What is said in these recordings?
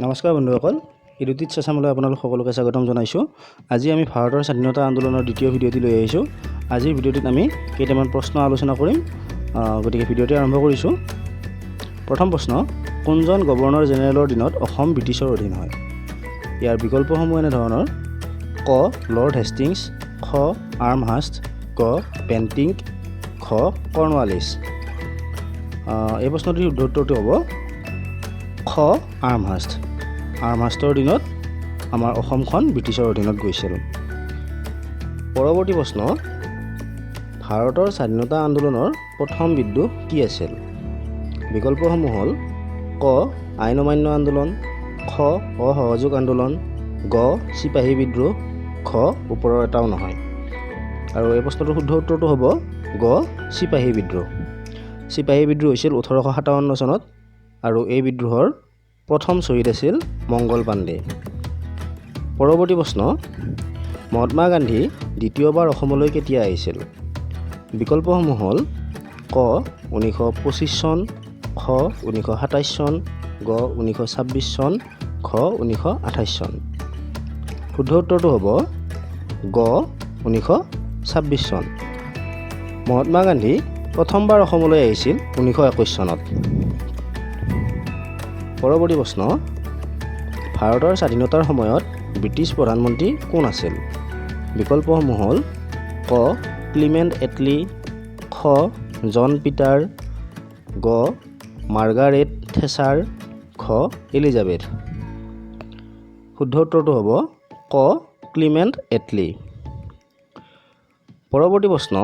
নমস্কাৰ বন্ধুসকল, ইডুটিটছ আছামলৈ আপোনালোক সকলোকে স্বাগতম জনাইছোঁ। আজি আমি ভাৰতৰ স্বাধীনতা আন্দোলনৰ দ্বিতীয় ভিডিঅ'টি লৈ আহিছোঁ। আজিৰ ভিডিঅ'টিত আমি কেইটামান প্ৰশ্ন আলোচনা কৰিম। গতিকে ভিডিঅ'টি আৰম্ভ কৰিছোঁ। প্ৰথম প্ৰশ্ন, কোনজন গভৰ্ণৰ জেনেৰেলৰ দিনত অসম ব্ৰিটিছৰ অধীন হয়? ইয়াৰ বিকল্পসমূহ এনেধৰণৰ: ক লৰ্ড হেষ্টিংছ, খ আৰ্মহাষ্ট, গ বেণ্টিংক, ঘ কৰ্ণৱালিছ। এই প্ৰশ্নটিৰ শুদ্ধ উত্তৰটো হ'ব খ আৰ্মহাষ্ট। আৰ্মহাষ্টৰ দিনত আমাৰ অসমখন ব্ৰিটিছৰ অধীনত গৈছিল। পৰৱৰ্তী প্ৰশ্ন, ভাৰতৰ স্বাধীনতা আন্দোলনৰ প্ৰথম বিদ্ৰোহ কি আছিল? বিকল্পসমূহ হ'ল ক আইন অমান্য আন্দোলন, খ অসহযোগ আন্দোলন, গ চিপাহী বিদ্ৰোহ, ঘ ওপৰৰ এটাও নহয়। আৰু এই প্ৰশ্নটোৰ শুদ্ধ উত্তৰটো হ'ব গ চিপাহী বিদ্ৰোহ। চিপাহী বিদ্ৰোহ হৈছিল 1857 চনত আৰু এই বিদ্ৰোহৰ প্ৰথম শ্বহীদ আছিল মংগল পাণ্ডে। পৰৱৰ্তী প্ৰশ্ন, মহাত্মা গান্ধী দ্বিতীয়বাৰ অসমলৈ কেতিয়া আহিছিল? বিকল্পসমূহ হ'ল ক 1925 চন, খ 1927 চন, গ 1926 চন, ঘ 1928 চন। শুদ্ধ উত্তৰটো হ'ব গ 1926 চন। মহাত্মা গান্ধী প্ৰথমবাৰ অসমলৈ আহিছিল 1921 চনত। পৰৱৰ্তী প্ৰশ্ন, ভাৰতৰ স্বাধীনতাৰ সময়ত ব্ৰিটিছ প্ৰধানমন্ত্ৰী কোন আছিল? বিকল্পসমূহ হ'ল ক ক্লিমেণ্ট এটলি, খ জন পিটাৰ, গ মাৰ্গাৰেট থেচাৰ, ঘ এলিজাবেথ। শুদ্ধ উত্তৰটো হ'ব ক ক্লিমেণ্ট এটলি। পৰৱৰ্তী প্ৰশ্ন,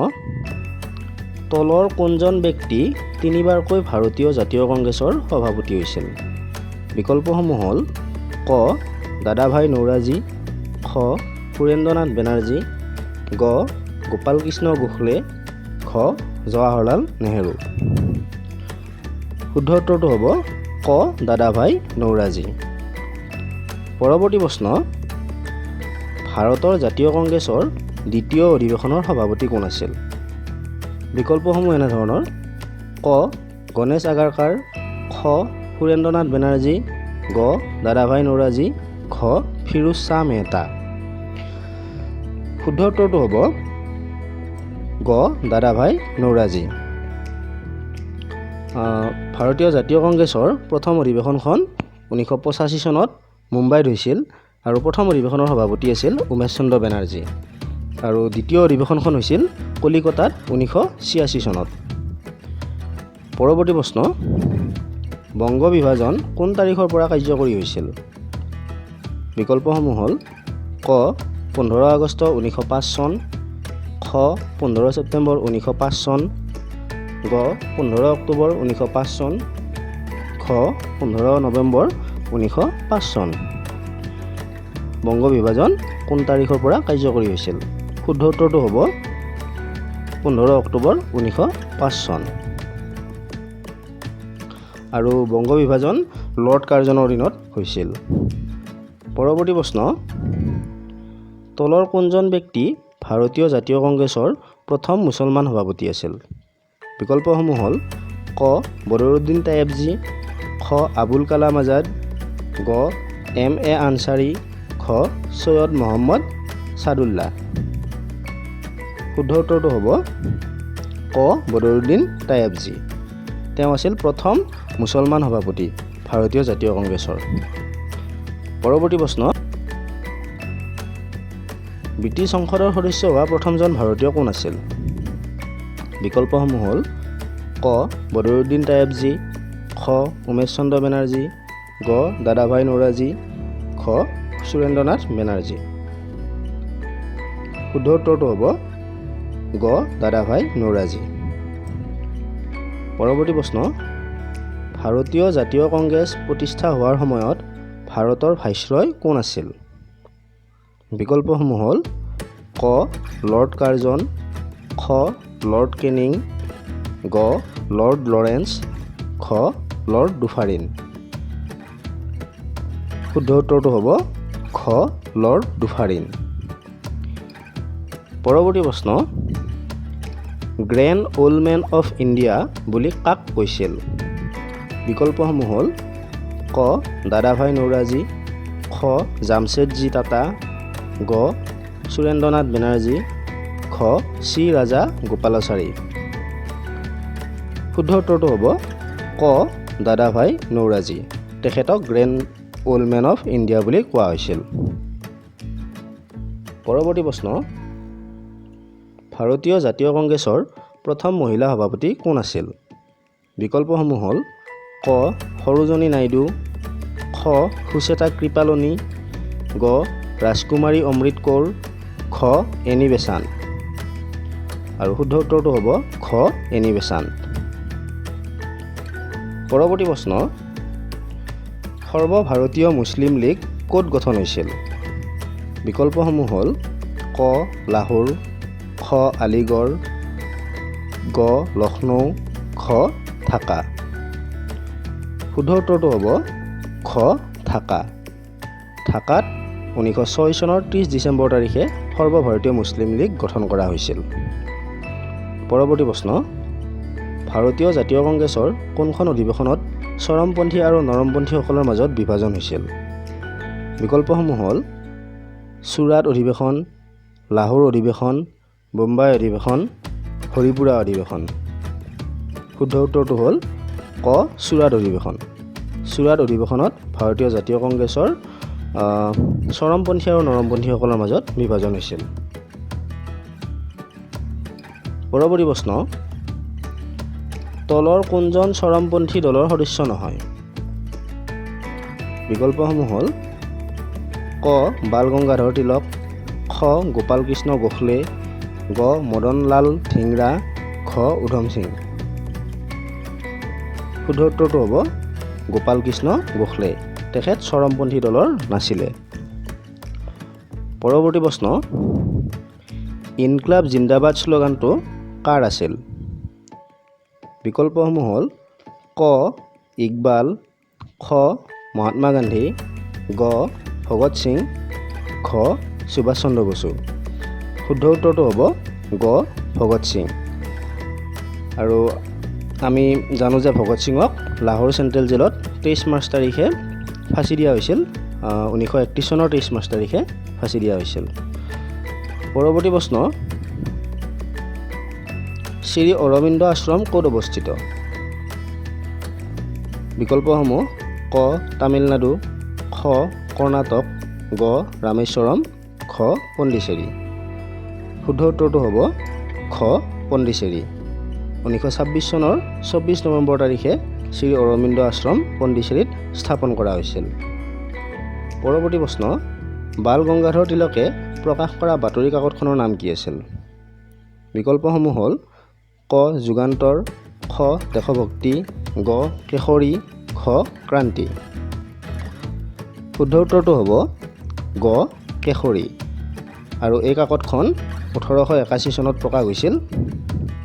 তলৰ কোনজন ব্যক্তি তিনিবাৰকৈ ভাৰতীয় জাতীয় কংগ্ৰেছৰ সভাপতি হৈছিল? বিকল্পসমূহ হ'ল ক দাদাভাই নৌৰাজী, খ সুৰেন্দ্ৰনাথ বেনাৰ্জী, গ গোপালকৃষ্ণ গোখলে, ঘ জৱাহৰলাল নেহেৰু। শুদ্ধ উত্তৰটো হ'ব ক দাদাভাই নৌৰাজী। পৰৱৰ্তী প্ৰশ্ন, ভাৰতৰ জাতীয় কংগ্ৰেছৰ দ্বিতীয় অধিৱেশনৰ সভাপতি কোন আছিল? বিকল্পসমূহ এনেধৰণৰ: ক গণেশ আগাৰকাৰ, খ সুৰেন্দ্ৰনাথ বেনাৰ্জী, গ দাদাভাই নৌৰাজী, ঘ ফিৰোজ শ্বাহ মেহতা। শুদ্ধ উত্তৰটো হ'ব গ দাদাভাই নৌৰাজী। ভাৰতীয় জাতীয় কংগ্ৰেছৰ প্ৰথম অধিৱেশনখন 1985 চনত মুম্বাইত হৈছিল আৰু প্ৰথম অধিৱেশনৰ সভাপতি আছিল উমেশ চন্দ্ৰ বেনাৰ্জী আৰু দ্বিতীয় অধিৱেশনখন হৈছিল কলিকতাত 1986 চনত। পৰৱৰ্তী প্ৰশ্ন, বংগ বিভাজন কোন তাৰিখৰ পৰা কাৰ্যকৰী হৈছিল? বিকল্পসমূহ হ'ল ক 15 আগষ্ট 1905 চন, খ 15 ছেপ্টেম্বৰ 1905 চন, গ 15 অক্টোবৰ 1905 চন, ঘ 15 নৱেম্বৰ 1905 চন। বংগ বিভাজন কোন তাৰিখৰ পৰা কাৰ্যকৰী হৈছিল? শুদ্ধ উত্তৰটো হ'ব 15 অক্টোবৰ 1905 চন আৰু বংগ বিভাজন লৰ্ড কাৰ্জনৰ দিনত হৈছিল। পৰৱৰ্তী প্ৰশ্ন, তলৰ কোনজন ব্যক্তি ভাৰতীয় জাতীয় কংগ্ৰেছৰ প্ৰথম মুছলমান সভাপতি আছিল? বিকল্পসমূহ হ'ল ক বদৰুদ্দিন তাইয়াবজী, খ আবুল কালাম আজাদ, গ এম এ আনচাৰী, ঘ চৈয়দ মহম্মদ ছাদুল্লাহ। শুদ্ধ উত্তৰটো হ'ব ক বদৰুদ্দিন তাইয়াবজী। তেওঁ আছিল প্ৰথম মুছলমান সভাপতি ভাৰতীয় জাতীয় কংগ্ৰেছৰ। পৰৱৰ্তী প্ৰশ্ন, ব্ৰিটিছ সংসদৰ সদস্য হোৱা প্ৰথমজন ভাৰতীয় কোন আছিল? বিকল্পসমূহ হ'ল ক বদৰুদ্দিন তাইয়াবজী, খ উমেশ চন্দ্ৰ বেনাৰ্জী, গ দাদাভাই নৌৰাজী, ঘ সুৰেন্দ্ৰনাথ বেনাৰ্জী। শুদ্ধ উত্তৰটো হ'ব গ দাদাভাই নৌৰাজী। পৰৱৰ্তী প্ৰশ্ন, ভাৰতীয় জাতীয় কংগ্ৰেছ প্ৰতিষ্ঠা হোৱাৰ সময়ত ভাৰতৰ ভাইচৰয় কোন আছিল? বিকল্পসমূহ হ'ল ক লৰ্ড কাৰ্জন, খ লৰ্ড কেনিং, গ লৰ্ড লৰেন্স, ঘ লৰ্ড ডুফাৰিন। শুদ্ধ উত্তৰটো হ'ব ঘ লৰ্ড ডুফাৰিন। পৰৱৰ্তী প্ৰশ্ন, Grand Old Man of India বুলি কাক কৈছিল? বিকল্পসমূহ হ'ল ক দাদাভাই নৌৰাজী, খ জামছেদজী টাটা, গ সুৰেন্দ্ৰনাথ বেনাৰ্জী, ঘ চি ৰাজা গোপালাচাৰী। শুদ্ধ উত্তৰটো হ'ব ক দাদাভাই নৌৰাজী। তেখেতক Grand Old Man of India বুলি কোৱা হৈছিল। পৰৱৰ্তী প্ৰশ্ন, ভাৰতীয় জাতীয় কংগ্ৰেছৰ প্ৰথম মহিলা সভাপতি কোন আছিল? বিকল্পসমূহ হ'ল ক সৰোজনী নাইডু, খ সুচেতা কৃপালনী, গ ৰাজকুমাৰী অমৃত কৌৰ, ঘ এনি বেচান্ত। আৰু শুদ্ধ উত্তৰটো হ'ব ঘ এনি বেচান্ত। পৰৱৰ্তী প্ৰশ্ন, সৰ্বভাৰতীয় মুছলিম লীগ ক'ত গঠন হৈছিল? বিকল্পসমূহ হ'ল ক লাহোৰ, খ আলিগড়, গ লক্ষ্ণৌ, ঘ ঢাকা। শুদ্ধ উত্তৰটো হ'ব ঘ ঢাকা। ঢাকাত 1906 চনৰ 30 ডিচেম্বৰ তাৰিখে সৰ্বভাৰতীয় মুছলিম লীগ গঠন কৰা হৈছিল। পৰৱৰ্তী প্ৰশ্ন, ভাৰতীয় জাতীয় কংগ্ৰেছৰ কোনখন অধিৱেশনত চৰমপন্থী আৰু নৰমপন্থীসকলৰ মাজত বিভাজন হৈছিল? বিকল্পসমূহ হ'ল চুৰাট অধিৱেশন, লাহোৰ অধিৱেশন, বোম্বাই অধিৱেশন, হৰিপুৰা অধিৱেশন। শুদ্ধ উত্তৰটো হ'ল ক চুৰাট অধিৱেশন। চুৰাট অধিৱেশনত ভাৰতীয় জাতীয় কংগ্ৰেছৰ চৰমপন্থী আৰু নৰমপন্থীসকলৰ মাজত বিভাজন হৈছিল। পৰৱৰ্তী প্ৰশ্ন, তলৰ কোনজন চৰমপন্থী দলৰ সদস্য নহয়? বিকল্পসমূহ হ'ল ক বাল গংগাধৰ তিলক, খ গোপালকৃষ্ণ গোখলে, গ মদনলাল ধিংৰা, ঘ উধম সিং। শুদ্ধ উত্তৰটো হ'ব গোপালকৃষ্ণ গোখলে। তেখেত চৰমপন্থী দলৰ নাছিলে। পৰৱৰ্তী প্ৰশ্ন, ইনকলাব জিন্দাবাদ শ্লোগানটো কাৰ আছিল? বিকল্পসমূহ হ'ল ক ইকবাল, খ মহাত্মা গান্ধী, গ ভগত সিং, ঘ সুভাষ চন্দ্ৰ বসু। শুদ্ধ উত্তৰটো হ'ব গ ভগত সিং। আৰু আমি জানো যে ভগত সিঙক লাহোৰ চেণ্ট্ৰেল জেলত 23 মাৰ্চ তাৰিখে ফাঁচি দিয়া হৈছিল। 1931 চনৰ 23 মাৰ্চ তাৰিখে ফাঁচি দিয়া হৈছিল। পৰৱৰ্তী প্ৰশ্ন, শ্ৰী অৰবিন্দ আশ্ৰম ক'ত অৱস্থিত? বিকল্পসমূহ ক তামিলনাডু, খ কৰ্ণাটক, গ ৰামেশ্বৰম, ঘ পণ্ডিচেৰী। শুদ্ধ উত্তৰটো হ'ব ঘ পণ্ডিচেৰী। 1926 চনৰ 24 নৱেম্বৰ তাৰিখে শ্ৰী অৰবিন্দ আশ্ৰম পণ্ডিচেৰীত স্থাপন কৰা হৈছিল। পৰৱৰ্তী প্ৰশ্ন, বাল গংগাধৰ তিলকে প্ৰকাশ কৰা বাতৰি কাকতখনৰ নাম কি আছিল? বিকল্পসমূহ হ'ল ক যুগান্তৰ, খ দেশভক্তি, গ কেশৰী, ঘ ক্ৰান্তি। শুদ্ধ উত্তৰটো হ'ব গ কেশৰী। আৰু এই কাকতখন 1881 চনত প্ৰকাশ হৈছিল।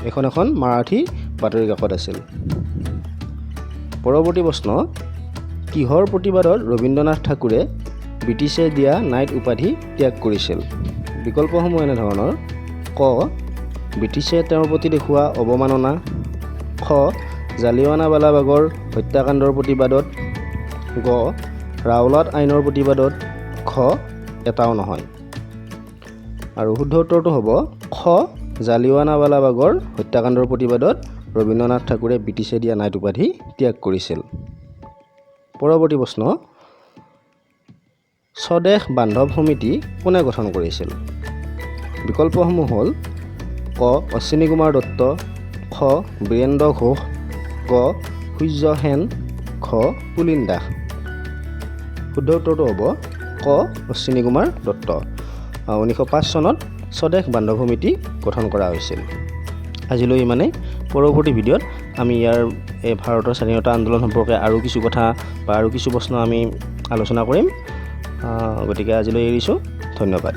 এইখন এখন মাৰাঠী বাতৰি কাকত আছিল। পৰৱৰ্তী প্ৰশ্ন, কিহৰ প্ৰতিবাদত ৰবীন্দ্ৰনাথ ঠাকুৰে ব্ৰিটিছে দিয়া নাইট উপাধি ত্যাগ কৰিছিল? বিকল্পসমূহ এনেধৰণৰ: ক ব্ৰিটিছে তেওঁৰ প্ৰতি দেখুওৱা অৱমাননা, খ জালিৱানাবালাবাগৰ হত্যাকাণ্ডৰ প্ৰতিবাদত, গ ৰাওলাট আইনৰ প্ৰতিবাদত, ঘ এটাও নহয়। আৰু শুদ্ধ উত্তৰটো হ'ব খ জালিৱানাবালাবাগৰ হত্যাকাণ্ডৰ প্ৰতিবাদত ৰবীন্দ্ৰনাথ ঠাকুৰে ব্ৰিটিছে দিয়া নাইট উপাধি ত্যাগ কৰিছিল। পৰৱৰ্তী প্ৰশ্ন, স্বদেশ বান্ধৱ সমিতি কোনে গঠন কৰিছিল? বিকল্পসমূহ হ'ল ক অশ্বিনী কুমাৰ দত্ত, খ বীৰেন্দ্ৰ ঘোষ, গ সূৰ্য সেন, ঘ পুলিন দাস। শুদ্ধ উত্তৰটো হ'ব ক অশ্বিনী কুমাৰ দত্ত। 1905 চনত স্বদেশ বান্ধৱ সমিতি গঠন কৰা হৈছিল। আজিলৈ ইমানেই। পৰৱৰ্তী ভিডিঅ'ত আমি ইয়াৰ এই ভাৰতৰ স্বাধীনতা আন্দোলন সম্পৰ্কে আৰু কিছু কথা বা আৰু কিছু প্ৰশ্ন আমি আলোচনা কৰিম। গতিকে আজিলৈ এৰিছোঁ। ধন্যবাদ।